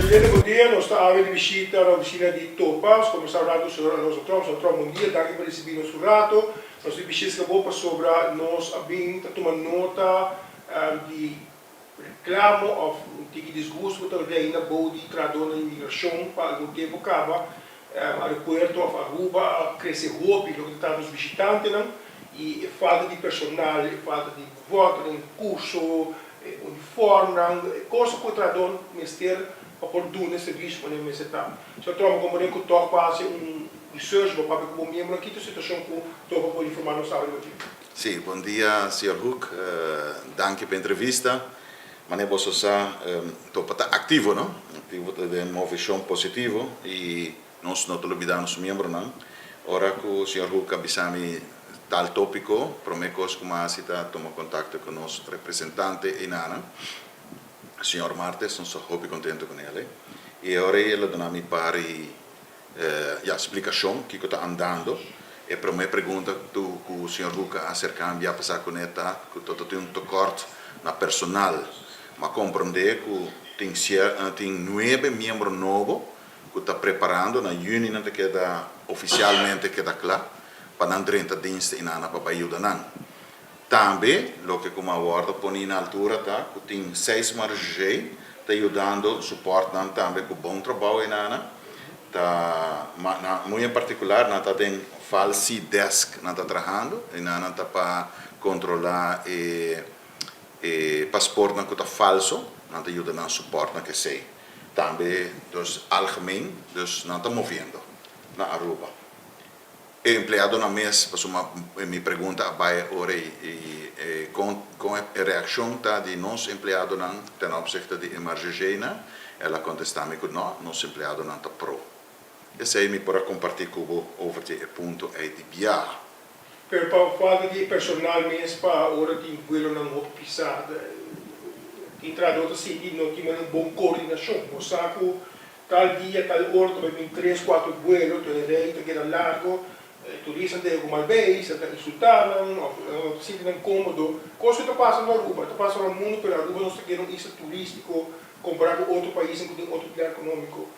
Presidente, bon dia. Nos ta awe di bishita na oficina di Topa. Nos combersa un rato cu señor Alonso Tromp. Señor Tromp, bon dia. Danki pa ricibi nos un rato. Nos di bishita bo pasobra nos a bin ta tuma nota di reclamo of un tiki disgusto cu ta reina bou di trahadornan di inmigracion pa algun tempo caba. Aeropuerto of Aruba a crece hopi loke ta trata nos bishitantenan y e falta di personal, e falta di bevordering, curso, e uniformnan, e cosa cu e trahador mester pa por duna e servicio manera mester ta. Señor Tromp, bo comprende cu toch pa haci un research, bo papia cu bo miembronan, ki ta e situacion cu toch bo por informa nos awe riba dje? Sí, bon dia señor Hoek, danki pa e entrevista. Manera boso sa, topa ta activo, no? Activo ta den movecion positivo y nos no ta lubida nos miembronan. Ora cu señor Hoek a bisa mi tal topico, prome cos cu mi a haci ta tuma contacto cu nos representante einanan, señor Martes, nos ta hopi contento cu nele. Y e ora ey el a duna mi par y Ya, splikashon kiko ta andando. E promé pregunta tu ku señor Hoek a aserká mi bia pasá kuné ta ku ta tin un tekort na personal. Mi a komprondé ku tin tin nuebe miembro nobo ku ta preparando, na yüni nan ta keda ofisialmente keda kla pa nan drenta dienst inana pa bai yuda nan. Tambe loke ku mi a wòrdu poni na altura ta ku tin seis marjei ta yudando supòrt nan tambe ku bon trabou einana ta ma na muy en partikular nan ta den falsi desk nan ta trahando einana ta pa kontrolá e e pasportnan ku ta falso nan ta yuda nan supòrt nan kesei tambe dus algemeen dus nan ta moviendo na Aruba. E empleadonan mes, pasobra mi pregunta a bai ora i kon kon e reakshon ta di nos empleadonan ten opzichte di e margegena, el a kontestá mi ku no, nos empleadonan ta pro. Esei mi por a kompartí ku bo over di e punto ei di biaha. Pero pa falta di e personal mes pa ora tin vuelonan hopi pisá, tin trahadó ta sinti no tin un bon koordinashon. Bo sa ku Tal dia, tal ora ta bai bin tres, kuater buelo, to e rei ta keda largo, e turistanan ta yega ku mal beis, nan ta insultá nan òf nan no ta sinti nan kómodo. Kos ku ta pasa na Aruba, ta pasa na mundu, pero Aruba nos ta keda un isla turístiko kompará ku otro paisnan ku tin otro plan ekonómiko.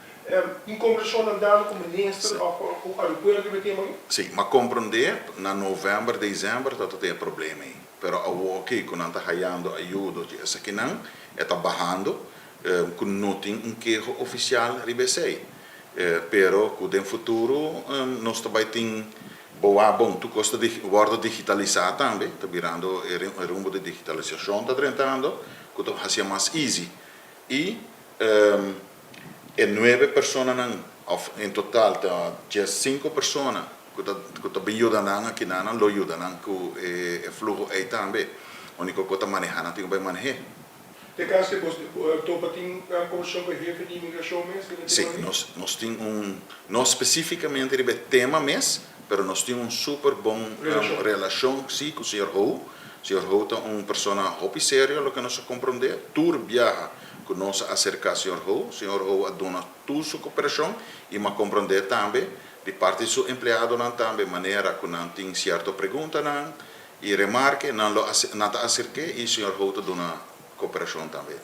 Tin kombersashonnan dando ku minister òf ku aeropuerto riba e tema aki? Sí, m'a komprondé na novèmber, desèmber ta tin e problema ei. Pero awoki ku nan ta hayando ayudo di esakinan, e ta bahando. Ku no tin un keho ofisial riba esei, pero ku den futuro nos ta bai tin boa bon tur kos ta wòrdu digitalisá tambe, ta birando e rumbo di digitalisashon ta drentando ku ta hasié mas easy i e nuebe personanan òf en total ta diessinko persona ku ta ku ta bin yuda nan akinan nan lo yuda nan ku e fluho ei tambe, úniko ku ta manehá nan tin ku bai maneh'é. Te cas ke bos topa tin conversacion cu e hefe di inmigracion mes riba e Sí, tema aki? nos nos tin un, no specificamente riba e tema mes, pero nos tin un super bon Relacion. relacion sí cu señor Ho. Señor Ho ta un persona hopi serio loke nos a comprende. Tur biaha cu nos a acerca señor Ho, señor Ho a duna tur su cooperacion y m'a comprende tambe di parti di su empleadonan tambe manera cu nan tin cierto preguntanan E remarke, nan lo nan ta aserk'é i señor Ho ta duna koperashon tambe,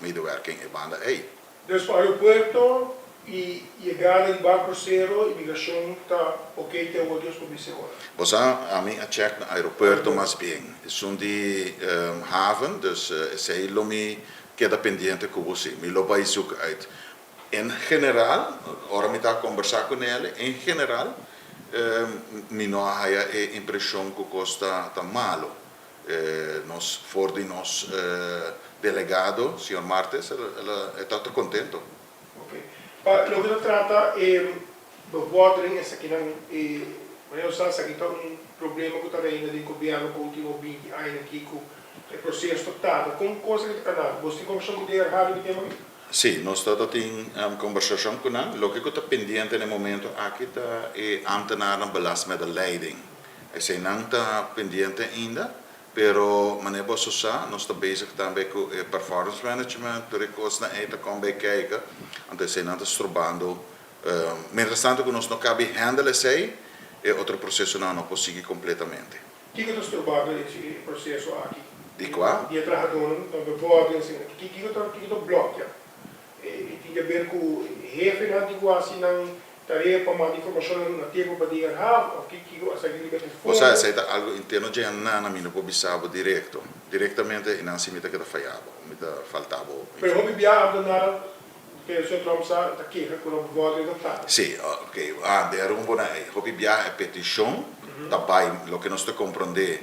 medewerking e banda ei. Dus pa aeropuerto i yegada di bar krusero imigrashon ta ok te awor Dios por bisa e ora. Bo sa, ami a check na aeropuerto mas bien, esun di haven, dus esei lo mi keda pendiente ku bo si, mi lo bai zoek uit. En general, ora mi ta kombersá ku Nele, en general mi no a haya e impreshon ku kos ta ta malo. Nos for di nos delegado, señor Martes, el a e tabata kontento. Ok. Pa loke ta trata e bevordering esakinan, e manera nos sa esaki ta un problema ku ta reina den gobièrnu pa ultimo binti añanan aki ku e proseso ta tarda. Kon kon esaki ta kanando? Bos tin kombersashon ku DRH riba e tema aki? Sí, nos ta ta tin kombersashon ku nan. Loke ku ta pendiente na e momento aki ta e ámtenarnan belast met de leiding. Eseinan ta pendiente ainda, pero manera boso sa, nos ta bezig tambe ku e performance management, tur e kosnan ei ta kon bai kijk, anto eseinan ta strobando. Mientras tanto ku nos no kabi handle esei, e otro prosesonan no por sigui kompletamente. Kiko ta strobando e proseso aki? Di kua? Di e trahadónan ta bevordering asina. Kiko ta kiko ta blòkia? E tin Tin di haber ku hefenan tin ku hasi nan tarea pa manda informashonnan na tempu pa DRH òf kiko esaki riba e Bo sa fondo? esei ta algu interno dje nan mi no por bisa bo direkto. Direktamente e nan si mi ta keda faya bo, mi ta falta bo Pero hopi informashon. bia ambtenaran ke señor Trump sa ta keha ku nan bevordering ta tarda. Si, ok. Ah, den e rumbonan ei hopi bia e petishon ta bai, loke nos ta komprondé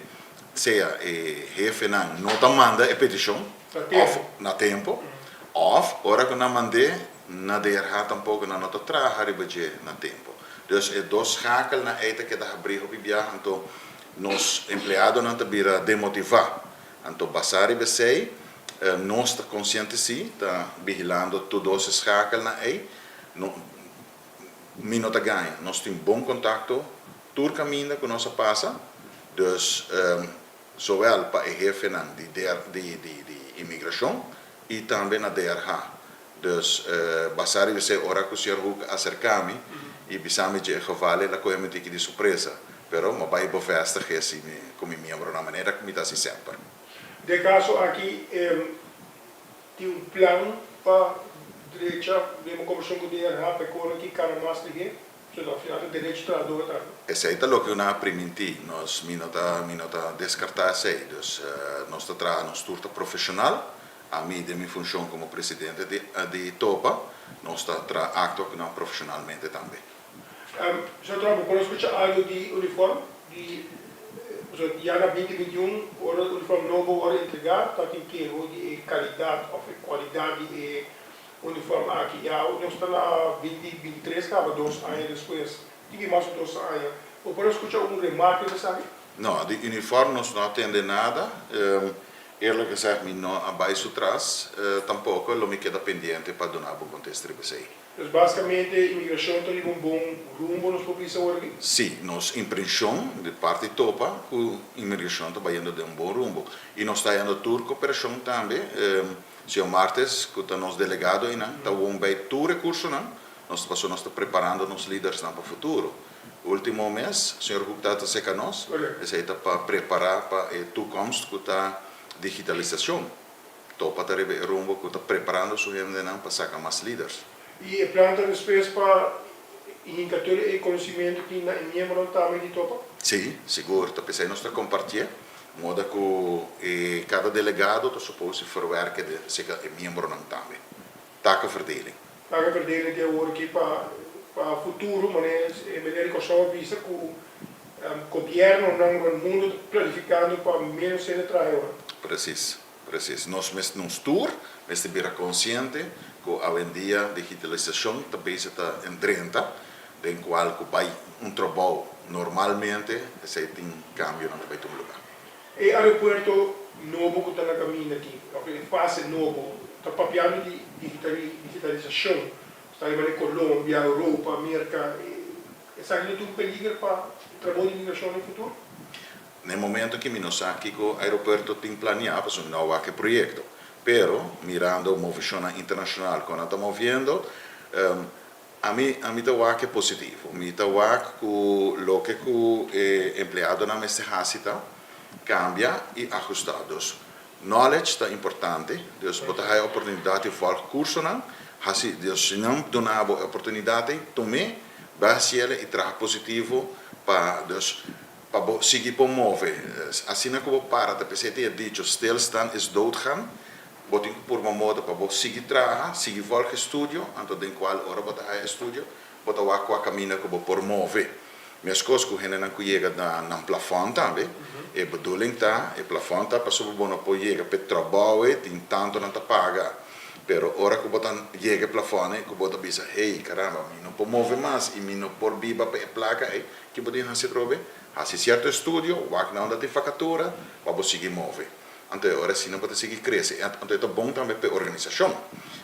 sea e hefenan no ta manda e petishon òf na tempu òf ora ku nan mand'é na DRH tampoko nan no ta traha riba dje na tempu. Dus e dos schakelnan ei ta keda habrí hopi biaha anto nos empleadonan ta bira demotivá. Anto basá riba esei nos ta konsiente sí ta vigilando tur dos e schakelnan ei. No mi no ta gaña, nos tin bon kontakto tur kaminda ku nos a pasa, dus zowel pa e hefenan di di di imigrashon i tambe na DRH. Dus basá riba esei ora ku señor Hoek a aserká mi i bisa mi dje e geval el a kohe mi tiki di sorpresa, pero mi a bai bevestig'é si mi ku mi miembronan manera ku mi ta hasi semper. Den kaso aki Tin un plan pa drecha den bo kombershon ku DRH pa e kore ki kana mas lihé? Pasobra al final ta derecho trahador tambe. Esei ta loke nan a primintí nos. Mi no ta mi no ta deskartá esei. Dus nos ta traha, nos tur ta profeshonal. Ami den mi funshon komo presidente di di topa, nos ta traha aktua ku nan profeshonalmente tambe. Señor Trump, bo por a skucha algu di uniform di pasobra ya na 2021 ora uniform nobo wòrdu entregá ta tin keho di e kalidat òf e kualidat di e uniform aki. Ya nos ta na 2023 kaba dos aña despues, tin ki mas ku dos aña. Bo por a skucha un remarke di esaki? No, di uniform nos no a tende nada. Eerlijk gezegd mi no a bai su tras tampoko. Lo mi keda pendiente pa duna bo kontesta riba esei. Dus basikamente imigrashon ta riba un bon rumbo nos por bisa awor aki? Sí, nos impreshon di parti topa ku imigrashon ta bayendo den un bon rumbo. I nos ta hayando tur koperashon tambe. Señor Martes ku ta nos delegado einan ta won bay tur e kursonan nos pasobra nos ta preparando nos lidersnan pa futuro. Ultimo mes señor Hoek ta ta seka nos, esei ta pa prepara pa e toekomst ku ta digitalisashon. Topa ta riba e rumbo ku ta preparando su hendenan pa saka mas liders. I e plan ta despues pa hinka tur e konosimentu tin na e miembronan tambe di Topa? Sí, sigur. Ta p'esei nos ta kompartié, moda ku e kada delegado ta supos di verwerke den seka e miembronan tambe. Takenverdeling. Takenverdeling di awor aki pa pa futuro, manera e meneer di Kòrsou a bisa ku gobièrnonan rònt mundu ta planifikando pa ménos hende traha e ora. Presis, presis. Nos mes nos tur mester bira konsiente ku awendia digitalisashon ta bezig ta drenta den kual ku bai un trabou normalmente esei tin kambionan ta bai tuma lugá. E aeropuerto nobo ku ta na kaminda aki, òf e fase nobo, ta papiando di digitalisashon. Ta riba di Colombia, Europa, Merca. Esaki lo tin un peliger pa trabou di migrashon den futuro? Na e momento aki mi no sa kiko aeropuerto tin planeá pasobra mi no a wak e proyekto. Pero mirando moveshonnan internashonal kon nan ta moviendo, ami ami ta wak e positivo. Mi ta wak ku loke ku e empleadonan mester hasi ta kambia i ahustá. Dus Knowledge ta importante, dus bo ta haya oportunidat di volg kursonan, hasi, dus si nan duna bo e oportunidat ei, tum'é, bai hasiel i traha positivo pa, dus, pa bo sigui por move. Asina ku bo para ta p'esei tin e dicho stilstaan is doodgaan, bo tin ku purba moda pa bo sigui traha, sigui volg e studio, anto den kual ora bo ta haya e studio, Bo ta wak kua kaminda ku bo por move. Meskos ku hendenan ku yega na nan plafòn tambe, e bedoeling ta, e plafòn ta pasobra bo no por yega p'e trabou ei, tin tantu nan ta paga. Pero ora ku bo ta yega e plafòn ei, ku bo ta bisa, hey, karamba, mi no por move mas i mi no por biba pa e plaka ei, ki bo tin hasi atrobe? Hasi sierto estudio, wak na unda tin fakatura, pa bo sigui move. Anto e ora asina bo ta sigui krese. Anto e ta bon tambe pa e organisashon.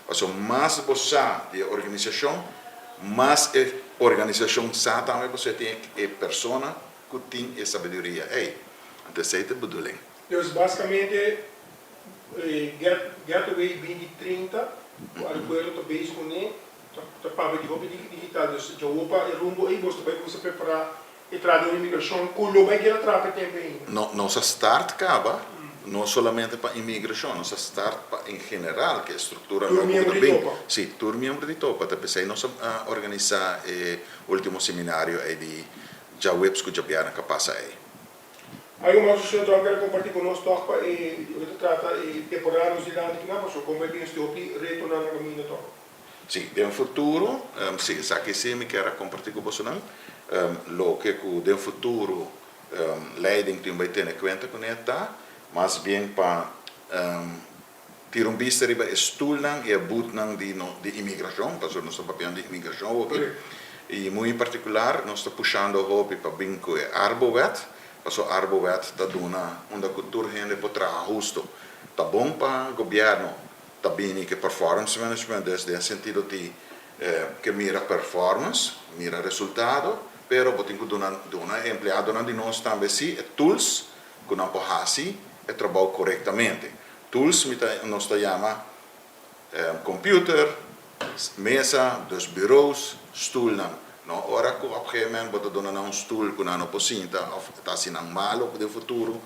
Pasobra mas bo sa di e organisashon, mas e organisashon sa tambe pasobra e tin e persona ku tin e sabiduria ei. Anto esei ta e bedoeling. Dus basikamente e Getaway 2030 ku aeropuerto ta bezig kuné ta papia di hopi digital. Dus djawo pa e rumbo ei bos ta bai kuminsá prepará E trahadó di imigrashon ku lo bai keda traha pa e tempu ainda. No, nos a start kaba. No solamente pa inmigrashon, nos a start pa en general ku e struktura Tur nobo ku miembro ta di bin. Topa. Sí, tur miembro di Topa. Ta p'esei nos a organisá e último seminario ei di djaweps ku djabièrnè ku a pasa ei. Algu mas ku señor Trump kere kompartí ku nos tòg pa e loke ta trata e temporada nos dilanti kinan, pasobra komo e bin este hopi retonan na kaminda tòg. Sí, den futuro, sí, esaki sí mi kier a kompartí ku bosonan, loke ku den futuro Leiding tin bai tene kuenta kuné ta mas bien pa tira un bista riba e stulnan i e butnan di no di imigrashon, pasobra nos ta papiando di imigrashon hopi, i muy en partikular nos ta pushando hopi pa bin ku e Arbowet, pasobra Arbowet ta duna unda ku tur hende por traha husto. Ta bon pa gobièrnu ta bini ku e performance management, dus den e sentido di ke mira performance, mira resultado, pero bo tin ku duna duna e empleadonan di nos tambe si e tools ku nan por hasi e trabou korektamente. Tools mi ta nos ta yama computer, mesa, dus bureaus, stulnan. No ora ku op gegeven moment bo ta duna nan un stul ku nan no por sinta òf ta hasi nan malo den futuro,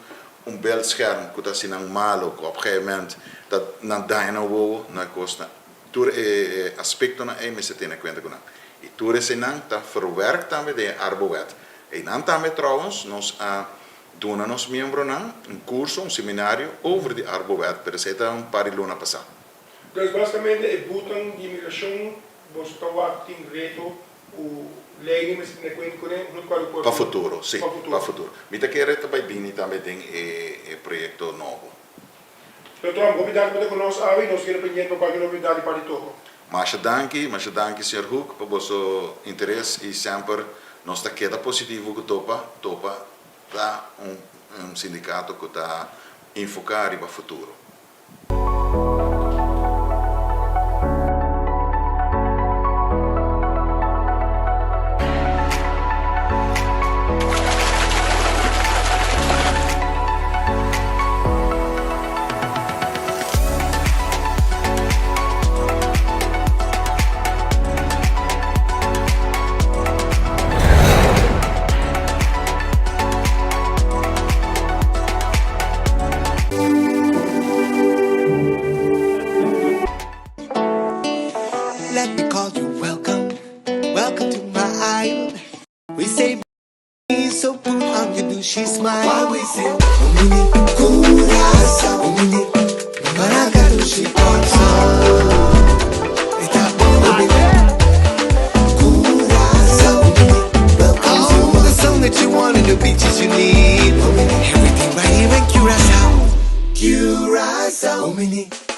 un beeldscherm ku ta hasi nan malo ku op gegeven moment ta nan daña nan wowo, nan kosnan. Tur e aspektonan ei mester tene kuenta ku nan. I tur eseinan ta verwerk tambe den e Arbowet. Einan tambe trouwens nos a duna nos miembronan un kurso, un seminario over di Arbowet, pero esei ta un par di luna pasá. Dus basikamente e butan di imigrashon boso ta wak tin reto ku lei mester tene kuenta kuné huntu ku aeropuerto? Pa futuro, si, Pa futuro. pa futuro. Mi ta kere ta bai bini tambe den e proyekto nobo. Señor Trump, hopi danki pa ta ku nos awe i nos keda pendiente pa kualke novedad di parti Togo. Masha danki, masha danki señor Hoek pa boso interes i semper nos ta keda positivo ku Topa. Topa ta un sindikato ku ta enfoká riba futuro. Let me call you welcome, welcome to my island. We say so put on your douchey smile. Why we say Umini Curacao, Umini Maraca douchey Curacao, Umini welcome to all the sun that you want and the beaches you need. Everything right here in Curacao, Curacao, Umini.